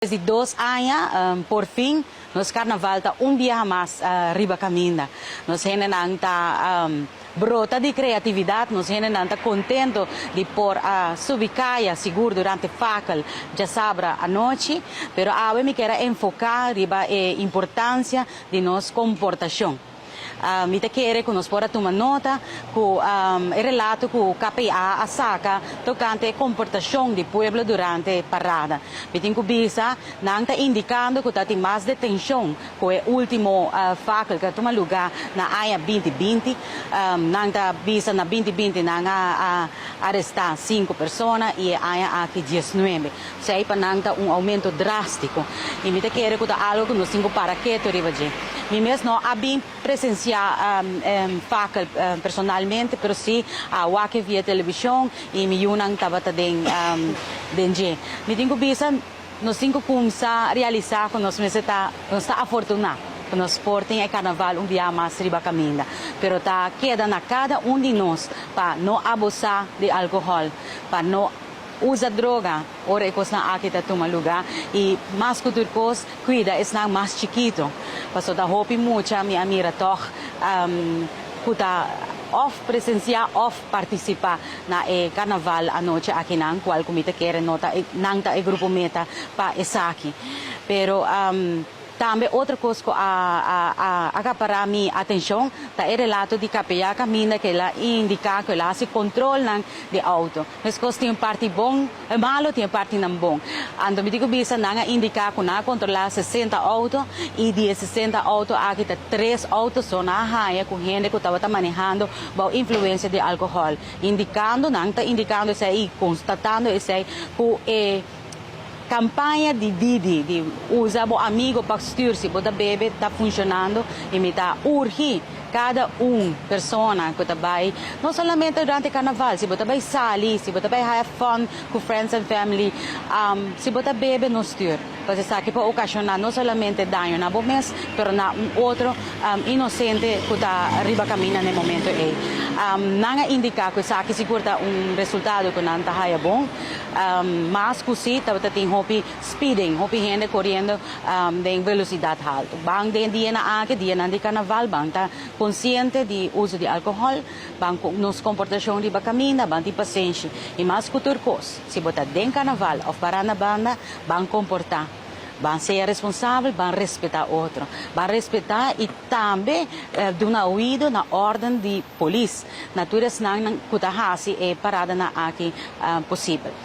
Di 2 aña, por fin, nos carnaval ta un biaha mas riba caminda. Nos hendenan ta brota di creatividad, nos hendenan ta contento di por subi caya, sigur durante fakel, diasabra anochi, pero awe mi kier enfoca riba e importancia di nos comportacion. Mi ta kere cu nos por a tuma nota cu e relato cu KPA a saca tocante comportacion di pueblo durante parada. Mi tin cu bisa, nan ta indicando cu tin mas detencion cu e ultimo fakel cu a tuma luga na aña 2020. Nan ta bisa na 2020 nan a aresta 5 persona y aña aki 19. Esey pa nan ta un aumento drastico. Y mi ta kere cu ta algo cu nos tin cu para keto riba dje. Mi mes no a bin presencia fakel personalmente, pero si a wak e via television y mi yiunan tabata den dje. Mi tin cu bisa, nos tin cu cuminsa realisa cu nos ta, nos ta afortuna cu nos por tin e carnaval un dia mas riba caminda. Pero ta keda na cada un di nos pa no abusa di alcohol, pa no usa droga, ora e cosnan aki ta tuma luga y mas cu tur cos, cuida esnan mas chikito. Paso ta hopi mucha mi a mira toch cu ta of presencia of participa na e carnaval anochi aki nan, cual cu mi ta kere no ta nan ta e grupo meta pa esaki. Pero tambe otro cos cu a acapara mi atencion ta e relato di KPA caminda cu el a indica cu el a haci control nan di auto. Mescos tin parti bon, malo tin parti nan bon. Anto mi tin cu bisa, nan a indica cu nan a controla 60 auto y di 60 auto aki ta 3 auto so nan a haya cu hende cu tabata manehando bou influencia di alcohol. Indicando, nan ta indicando esey, constatando esey cu e campaña di Didi, di usa bo amigo pa stuur, si bo ta bebe, ta funcionando y mi ta urgi cada un persona cu ta bay, no solamente durante carnaval, si bo ta bay sali, si bo ta bay have fun cu friends and family, si bo ta bebe, no stuur. Pasobra esaki por ocasiona no solamente daño na bo mes, pero na un otro inocente cu ta riba caminda na e momento ey. Nan a indica cu esaki sigur ta un resultado cu nan ta haya bon. Mas cu si, tabata tin hopi speeding, hopi hende coriendo den velocidad halto. Ban den dianan aki, dianan di carnaval, ban ta consciente di uso di alcohol, ban cu nos comportacion riba caminda, ban tin pasenshi. Y mas cu tur cos, si bo ta den carnaval of para na banda, ban comporta. Ban ser responsabel, ban respeta otro. Ban respeta y tambe duna oido na orden di polis. Na tur esnan cu ta hasi e paradanan aki posibel.